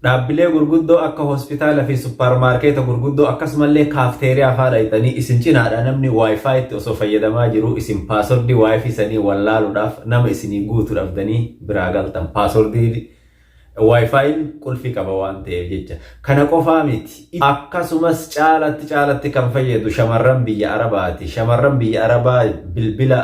Dhaabbilee gurguddoo akka hospitaala fi suppaarmaarkeeta gurguddoo, akkasumallee kaafteeriyaa fa'aa dhaqxanii, isin cinaadha namni WiFitti osoo fayyadamaa jiru, isin passwordii WiFi sanii wallaaluudhaaf nama isinii guutu dhabdanii biraa galtan, passwordii WiFiin qulfii qaba waan ta'eef jecha. Kana qofaa miti. Akkasumas caalatti caalatti kan fayyadu shamarran biyya Arabaati. Shamarran biyya Arabaa bilbila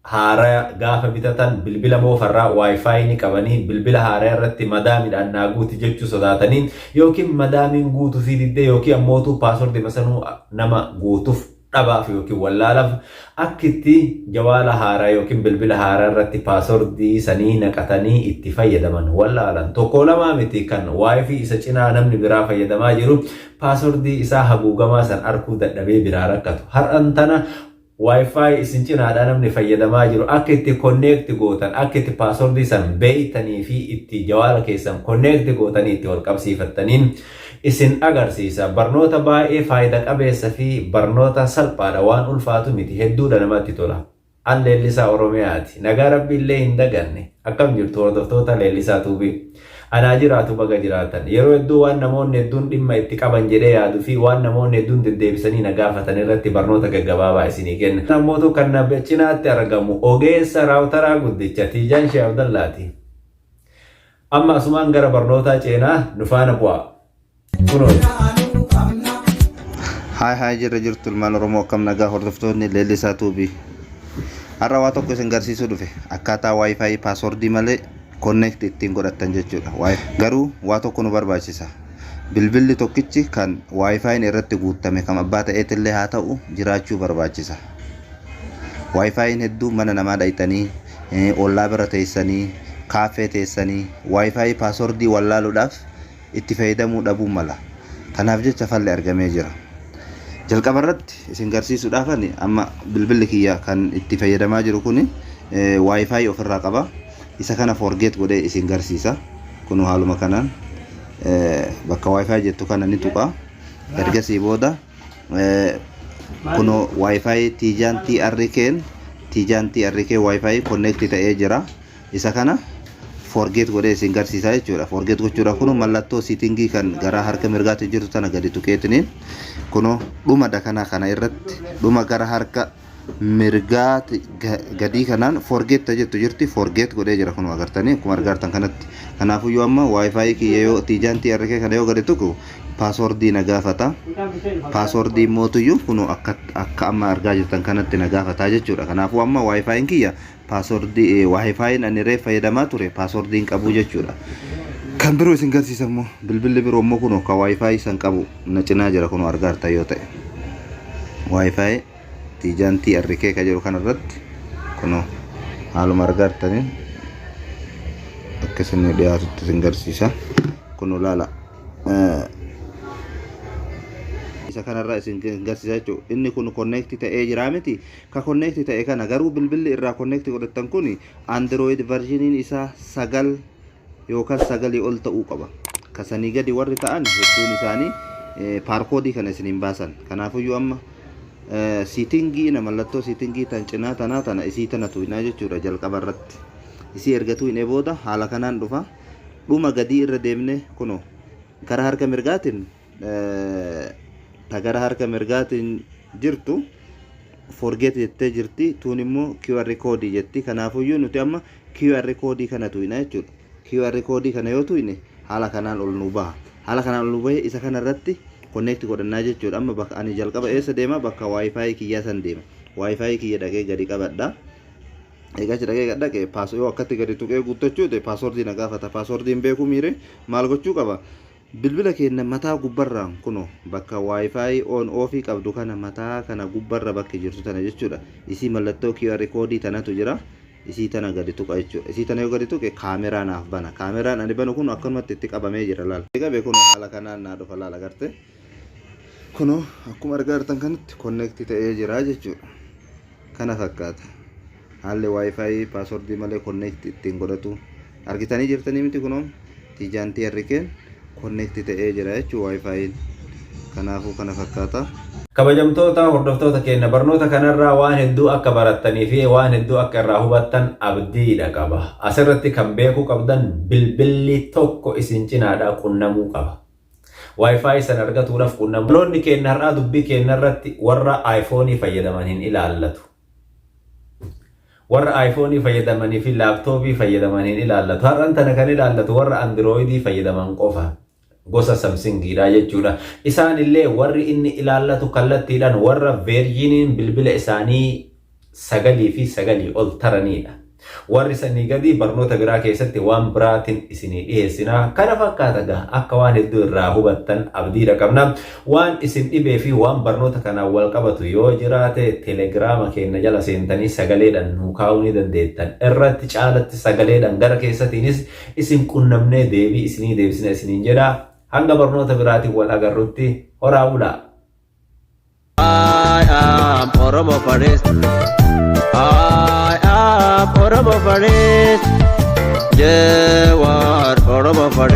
haaraa gaafa bitatan, bilbila moofarraa WiFi ni qabanii, bilbila haaraa irratti madaamiidhaan naa guuti jechuu sodaatanii, yookiin madaamiin guutuu fi diddee, yookiin ammootu passwordii masanuu nama guutuuf dhabaaf yookiin wallaalaaf, akkitti jawaala haaraa yookiin bilbila haaraa irratti passwordii sanii naqatanii itti fayyadaman wallaalan. Tokko lamaa miti kan WiFi isa cinaa namni biraa fayyadamaa jiru passwordii isaa haguugamaa san arkuu dadhabee biraa rakkatu. Har'an tana WiFi isin cinaadhaa namni fayyadamaa jiru akka itti connect gootan, akka itti passwordii san beeytanii fi itti jawaala keessan connect gootanii itti wal qabsiifattaniin isin agarsiisa. Barnoota baay'ee faayida qabeessa fi barnoota salphaadha, waan ulfaatu miti, hedduudha namatti tola. An Leellisaa Oromiyaati. Nagaa Rabbi illee hin daganne. Akkam jirtu, hordoftoota Leellisaa Tuubii? Anaa jiraatu, baga jiraatan. Yeroo hedduu waan namoonni hedduun dhimma itti qaban jedhee yaaduu fi waan namoonni hedduun deddeebisanii na gaafatan irratti barnoota gaggabaabaa isinii kenna. Namoota kan na cinaatti argamu ogeessa routeraa guddicha Tiijaan Shee Abdallaati. Amma asumaan gara barnootaa ceenaa, nu faana bu'aa. Kunoo. Haay haay, jirra jirtu ilmaan Oromoo? Akkam nagaa, hordoftoonni Leellisaa Tuubii? Har'a waa tokko isin garsiisuu dhufe, akkaataa WiFi passwordii malee connect ittiin godhattan jechuudha. Garuu waa tokko nu barbaachisa. Bilbilli tokkichi kan WiFiin irratti guutame kan abbaa ta'eetillee haa ta'u jiraachuu barbaachisa. WiFiin hedduu mana namaa dhayxanii, ollaa bira teessanii, kaaffee teessanii WiFi passwordii wallaaluudhaaf itti fayyadamuu dhabuu mala. Kanaaf jecha falli argamee jira. Jalqaba irratti isin garsiisuudhaaf ani amma bilbilli kiyya kan itti fayyadamaa jiru kun WiFi ofirraa qaba. Isa kana forget godhee isin garsiisa. Kun haaluma kanaan bakka WiFi jettu kana ni tuqa. Ergasii booda kunoo WiFi Tiijaan TRK'n, Tiijaan TRK WiFi connect ta'ee jira. Isa kana forget godhee isin garsiisa jechuudha. Forget gochuudhaaf kun mallattoo settingii kan gara harka mirgaatti jirtu tana gadi tuqeetiniin, kunoo dhuma dakana kana irratti, dhuma gara harka mirgaa gadii kanaan forget jettu jirti. Forget godhee jira, kunoo agartanii, akkuma argaartan kanatti. Kanaafuu yoo amma WiFi kiyya yoo Tiijaan TRK kana yoo gadi tuqu passwordii na gaafata. Passwordii mootuyyuu kunoo akka amma argaa jirtan kanatti na gaafata jechuudha. Kanaafuu amma WiFiin kiyya passwordii, WiFiin ani reef fayyadamaa ture passwordii hin qabu jechuudha. Kan biroo isin garsiisa immoo, bilbilli biroo immoo kunoo ka WiFi san qabu na cinaa jira, kunoo argaarta yoo ta'e. WiFi Tiijaan TRK ka jedhu kanarratti kunoo haaluma argaartaniin akka isin dhiyaatutti isin garsiisa. Kunoo laala. Isa kanarraa isin garsiisa jechuudha. Inni kun connect ta'ee jira miti? Ka connect ta'e kana garuu bilbilli irraa connect godhatan kun Android versioniin isaa 9 yookaan 9 ol ta'uu qaba. Kasanii gadi warri ta'an hedduun isaanii paarkoodii kana isin hin baasan. Kanaafuyyuu amma settingii na mallattoo settingii tan cinaa tanaa tana, isii tana tuqnaa jechuudha jalqaba irratti. Isii erga tuqnee booda haala kanaan dhufa. Dhuma gadii irra deemne kunoo gara harka mirgaatiin, ta gara harka mirgaatiin jirtu forget jettee jirti, tuun immoo QR koodii jetti. Kanaafuyyuu nuti amma QR koodii kana tuqna jechuudha. QR koodii kana yoo tuqne haala kanaan ol nu baha. Haala kanaan ol nu bahe, isa kana irratti connect godhannaa jechuudha. Amma bakka ani jalqaba eessa deema? Bakka WiFi kiyyaa san deema. WiFi kiyya dhaqee gadi qabadha. Egaa achi dhaqee gad dhaqe, pass yoo akkatti gadi tuqee guuttachuu ta'e passwordii na gaafata. Passwordiin beekuu miire maal gochuu qaba? Bilbila keenya mataa gubbarraan kunoo bakka WiFi on offii qabdu kana, mataa kana gubbarra bakki jirtu tana jechuudha. Isii mallattoo QR koodii tanatu jira. Isii tana gadi tuqa jechuudha. Isii tana yoo gadi tuqe kaameraa naaf bana. Kaameraan ani banu kun akkanumatti itti qabamee jira, laal. Qabe, kunoo haala kanaan naa dhufa, laal, agarte. Kunoo akkuma argaa jirtan kanatti connect ta'ee jira jechuudha. Kana fakkaata. Haalli WiFi passwordii malee connect ittiin godhatu argitanii jirtanii miti? Kunoo Tiijaan TRK'n connect ta'ee jira jechuudha WiFiin. Kanaafuu kana fakkaata. Kabajamtoota hordoftoota keenya, barnoota kanarraa waan hedduu akka barattanii fi waan hedduu akka irraa hubattan abdiidha qaba. Asirratti kan beekuu qabdan, bilbilli tokko isin cinaadhaa qunnamuu qaba. Wi-Fi san argatuudhaaf qunnamuu. Barnoonni keenya har'aa dubbii keenya irratti warra iPhone fayyadaman hin ilaallatu. Warra iPhone fayyadamanii fi laaptooppii fayyadaman hin ilaallatu. Har'an tana kan ilaallatu warra Androidii fayyadaman qofa. Gosa Samsungiidha jechuudha. Isaan illee warri inni ilaallatu kallattiidhaan warra versioniin bilbila isaanii 9 fi 9 ol taranidha. Warri sanii gadi barnoota biraa keessatti waan biraatiin isinii dhiyeessinaa. Kana fakkaata gaa, akka waan hedduu irraa hubattan abdiidha qabna. Waan isin dhibee fi waan barnoota kanaan wal qabatu yoo jiraate, Telegiraama keenya jala seentanii sagaleedhaan nuu kaa'uu ni dandeettan. Irratti caalatti sagaleedhaan gara keessatiinis isin qunnamnee deebii isinii deebisna isiniin jedha. Hanga barnoota biraatiin wal agarrutti horaa bulaa. I am Oromo First. I am Oromo First. Jawar Oromo First.